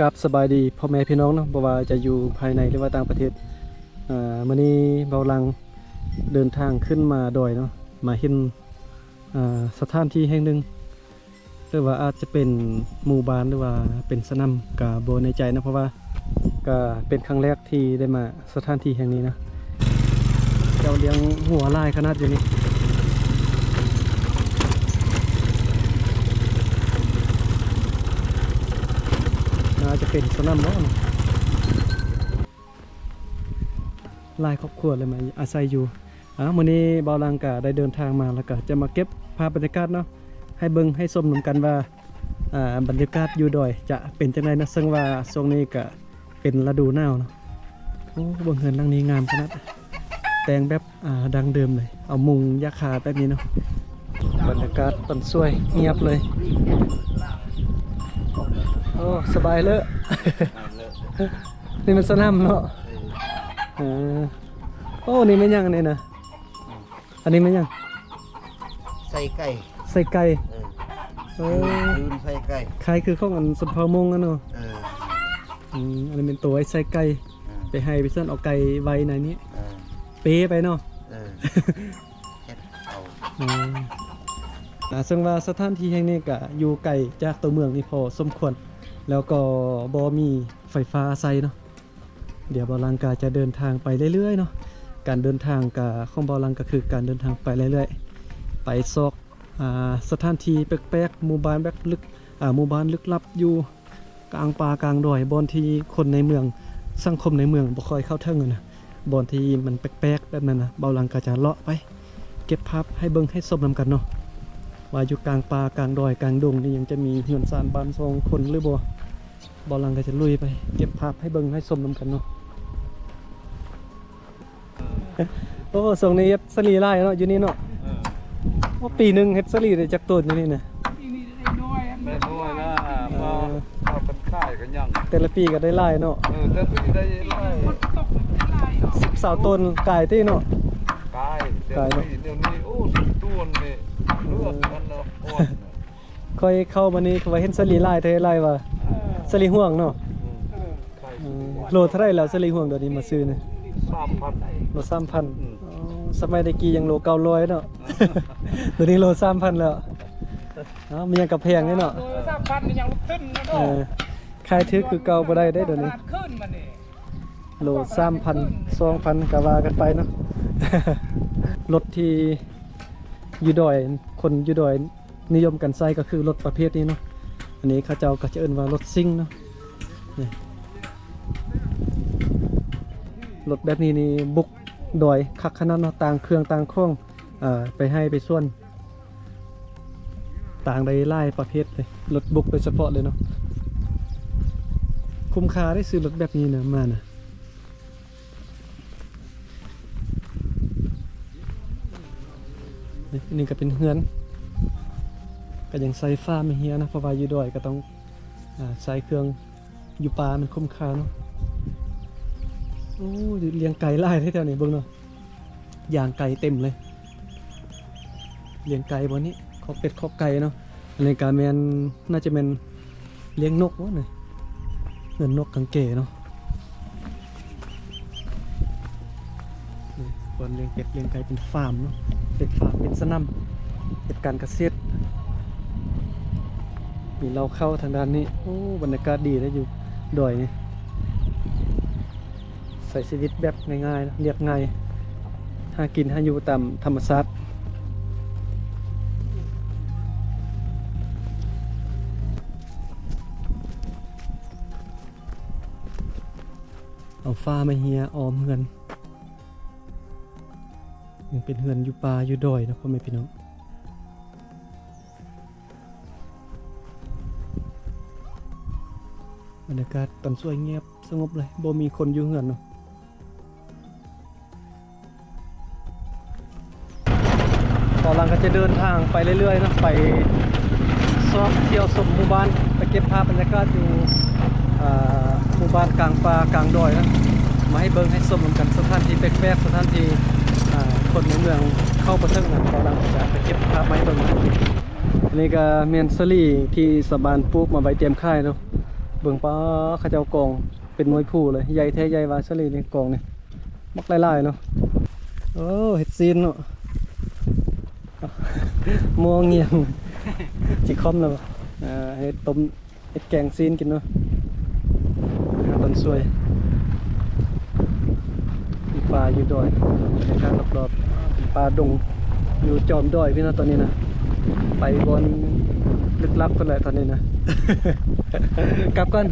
ກາບສະບາຍດີພໍ່ແມ່ພີ່ນ້ອງເນາະ ບໍ່ວ່າຈະຢູ່ພາຍໃນ ຫຼືວ່າຕ່າງປະເທດ. ເອີ ມື້ນີ້ເບົາຫຼັງເດີນທາງຂຶ້ນມາດອຍເນາະ ມາເຫັນ ເອີ ສະຖານທີ່ແຫ່ງໜຶ່ງ ຫຼືວ່າອາດຈະເປັນໝູ່ບ້ານ ຫຼືວ່າເປັນສະໜາມ ກະບໍ່ແນ່ໃຈເນາະ ເພາະວ່າກະເປັນຄັ້ງແລກທີ່ໄດ້ມາສະຖານທີ່ແຫ່ງນີ້ນະ. ເຈົ້າລ້ຽງງົວຫຼາຍຂະໜາດຢູ່ນີ້ ໜ້າຈະເປັນສະໜາມບໍ ຫຼາຍຄອບຄົວເລີຍມາອາໄສຢູ່. ອ້າວ ມື້ນີ້ເບົາຫຼັງກະໄດ້ເດີນທາງມາ ແລ້ວກະຈະມາເກັບພາບບັນຍາກາດເນາະ ໃຫ້ເບິ່ງໃຫ້ຊົມນຳກັນວ່າ ອ່າ ບັນຍາກາດຢູ່ດອຍຈະເປັນຈັ່ງໃດເນາະ ເຊິ່ງວ່າຊ່ວງນີ້ກະເປັນລະດູໜາວເນາະ. ໂອ້ ເບິ່ງເຮືອນຫຼັງນີ້ງາມຂະໜາດ ແຕ່ງແບບ ອ່າ ດັ້ງເດີມເລີຍ ເອົາມຸງຫຍ້າຄາແບບນີ້ເນາະ. ບັນຍາກາດຕອນສວຍງຽບເລີຍ. ໂອ້ ສະບາຍເລີ. ນີ້ມັນສະໜາມເນາະ. ເອີ ໂອ້ ນີ້ແມ່ນຫຍັງອັນນີ້ນະ? ອັນນີ້ແມ່ນຫຍັງ? ໄສ້ໄກ່. ໄສ້ໄກ່. ເອີ ເອີ ຄືນໄສ້ໄກ່ ຄ້າຍຄືຂອງອັນຊົນເຜົ່າມົ້ງຫັ້ນເນາະ. ເອີ ອືມ ອັນນີ້ແມ່ນໂຕໄວ້ໄສ້ໄກ່. ເອີ ໄປໄຮ່ໄປສວນເອົາໄກ່ໄວ້ໃນນີ້. ເອີ ເປໄປເນາະ. ເອີ ເຮັດເອົາ. ອືມ ອ່າ ເຊິ່ງວ່າສະຖານທີ່ແຫ່ງນີ້ກະຢູ່ໄກຈາກຕົວເມືອງນີ້ພໍສົມຄວນ ແລ້ວກໍບໍ່ມີໄຟຟ້າໃຊ້ເນາະ. ດຽວເບົາຫຼັງກະຈະເດີນທາງໄປເລື້ອຍໆເນາະ. ການເດີນທາງກະ ຂອງເບົາຫຼັງກະຄືການເດີນທາງໄປເລື້ອຍໆ ໄປຊອກ ອ່າ ສະຖານທີ່ແປກໆ ໝູ່ບ້ານແບບລຶກ ອ່າ ໝູ່ບ້ານລຶກລັບຢູ່ກາງປ່າກາງດອຍ ບ່ອນທີ່ຄົນໃນເມືອງ ສັງຄົມໃນເມືອງບໍ່ຄ່ອຍເຂົ້າເຖິງຫັ້ນນະ. ບ່ອນທີ່ມັນແປກໆແບບນັ້ນນະ ເບົາຫຼັງກະຈະເລາະໄປເກັບພາບໃຫ້ເບິ່ງໃຫ້ຊົມນຳກັນເນາະ ວ່າຢູ່ກາງປ່າກາງດອຍກາງດົງນີ້ຍັງຈະມີເຮືອນຊານບ້ານຊ່ອງຄົນຫຼືບໍ່. ເບົາຫຼັງກະຈະລຸຍໄປເກັບພາບໃຫ້ເບິ່ງໃຫ້ຊົມນຳກັນເນາະ. ໂອ້ ຊ່ວງນີ້ເຮັດສາລີຫຼາຍເນາະ ຢູ່ນີ້ເນາະ. ເອີ ໂອ້ ປີໜຶ່ງເຮັດສາລີໄດ້ຈັກໂຕນຢູ່ນີ້ນະ? ປີນີ້ໄດ້ໜ້ອຍ ໄດ້ໜ້ອຍນະ. ເອີ ມາ ມາເປັນຂາຍກໍຍັງ ແຕ່ລະປີກໍໄດ້ຫຼາຍເນາະ. ເອີ ແຕ່ປີໄດ້ຫຼາຍ ສິບຊາວໂຕນກາຍຕິເນາະ. ກາຍ ກາຍເນາະ. ດຽວນີ້ ໂອ້ ສິບໂຕນນີ້ ເລືອກມັນເນາະ. ຂ້ອຍເຂົ້າມານີ້ ຄືວ່າເຫັນສາລີຫຼາຍແທ້ຫຼາຍວ່າ. ເອີ ສາລີຫ່ວງເນາະ. ອືມ ເອີ ໂລເທົ່າໃດແລ້ວສາລີຫ່ວງ ດຽວນີ້ມາຊື້ນີ້? ສາມພັນ. ໂລສາມພັນ. ອືມ ອໍ ສະໄໝແຕ່ກີ້ຍັງໂລເກົ້າຮ້ອຍເນາະ. ດຽວນີ້ໂລສາມພັນແລ້ວ. ເອົາ ມັນຍັງກະແພງເດ້ເນາະ. ໂລສາມພັນນີ້ຍັງລຸກຂຶ້ນເນາະ. ເອີ ຂາຍຖືກຄືເກົ່າບໍ່ໄດ້ເດ້ດຽວນີ້. ຕະຫຼາດຂຶ້ນມານີ້ ໂລສາມພັນ ສອງພັນ ກະວ່າກັນໄປເນາະ. ລົດທີ່ຢູ່ດອຍ ຄົນຢູ່ດອຍ ນິຍົມກັນໃຊ້ກໍຄືລົດປະເພດນີ້ເນາະ. ອັນນີ້ເຂົາເຈົ້າກໍຈະເອີ້ນວ່າລົດຊິງເນາະ. ນີ້ ລົດແບບນີ້ນີ້ບຸກດອຍຄັກຂະໜາດເນາະ ຕ່າງເຄື່ອງຕ່າງຂອງ ເອີ ໄປໄຮ່ໄປສວນ ຕ່າງໄດ້ຫຼາຍປະເພດເລີຍ ລົດບຸກໂດຍສະເພາະເລີຍເນາະ. ຄຸ້ມຄ່າໄດ໋ ຊື້ລົດແບບນີ້ນະ ມານະ. ນີ້ ອັນນີ້ກໍເປັນເຮືອນ ກໍຍັງໃສ່ຝາໄມ້ເຮຍນະ ເພາະວ່າຢູ່ດອຍກໍຕ້ອງ ອາ ໃຊ້ເຄື່ອງ ຢູ່ປ່າມັນຄຸ້ມຄ່າເນາະ. ໂອ້ ລ້ຽງໄກ່ຫຼາຍແທ້ແຖວນີ້ ເບິ່ງເນາະ ຢ່າງໄກ່ເຕັມເລີຍ. ລ້ຽງໄກ່ບໍ່ນີ້ ຄອກເປັດຄອກໄກ່ເນາະ. ອັນນີ້ກະແມ່ນ ໜ້າຈະແມ່ນລ້ຽງນົກບໍ່ນີ້ ເຮືອນນົກກາງເກເນາະ. ນີ້ ບ່ອນລ້ຽງເປັດລ້ຽງໄກ່ ເປັນຟາມເນາະ ເປັນຟາມ ເປັນສະໜາມເຮັດການກະເສດ. ມີເລົ້າເຂົ້າທາງດ້ານນີ້. ໂອ້ ບັນຍາກາດດີເດ້ ຢູ່ດອຍນີ້. ໃຊ້ຊີວິດແບບງ່າຍໆ ລຽບງ່າຍ ຫາກິນຫາຢູ່ຕາມທຳມະຊາດ. ເອົາຝາໄມ້ເຮຍອ້ອມເຮືອນ ຍັງເປັນເຮືອນຢູ່ປ່າຢູ່ດອຍເນາະ ພໍ່ແມ່ພີ່ນ້ອງ. ບັນຍາກາດຕອນສວຍງຽບສະຫງົບເລີຍ ບໍ່ມີຄົນຢູ່ເຮືອນເນາະ. ຕອນຫຼັງກໍຈະເດີນທາງໄປເລື້ອຍໆເນາະ ໄປຊອກທ່ຽວຊົມໝູ່ບ້ານ ໄປເກັບພາບບັນຍາກາດຢູ່ ເອີ ໝູ່ບ້ານກາງປ່າກາງດອຍເນາະ ມາໃຫ້ເບິ່ງໃຫ້ຊົມນຳກັນ ສະຖານທີ່ແປກໆ ສະຖານທີ່ ເອີ ຄົນໃນເມືອງເຂົ້າບໍ່ເຖິງນະ. ຕອນຫຼັງກໍຈະໄປເກັບພາບມາໃຫ້ເບິ່ງນະ. ອັນນີ້ກໍແມ່ນສາລີທີ່ຊາວບ້ານປູກມາໄວ້ຕຽມຂາຍເນາະ. ເບິ່ງ ປ້າ ເຂົາເຈົ້າກອງເປັນໜ່ວຍພູເລີຍ ໃຫຍ່ແທ້ໃຫຍ່ວ່າສະເລນີ້ ກອງນີ້ບັກຫຼາຍໆເນາະ. ໂອ້ ເຮັດຊີ້ນເນາະ ໝໍ້ງຽງ ຊິຄ່ອມແລ້ວ. ເຮັດຕົ້ມ ເຮັດແກງຊີ້ນກິນເນາະ ຫາຕອນສວຍ. ມີປ່າຢູ່ດອຍ ບັນຍາກາດລອບໆ ເປັນປ່າດົງ ຢູ່ຈອມດອຍພີ່ນ້ອງ ຕອນນີ້ນະ. ໄປບ່ອນລຶກລັບພຸ້ນແຫຼະຕອນນີ້ນະ. ກັບກ່ອນ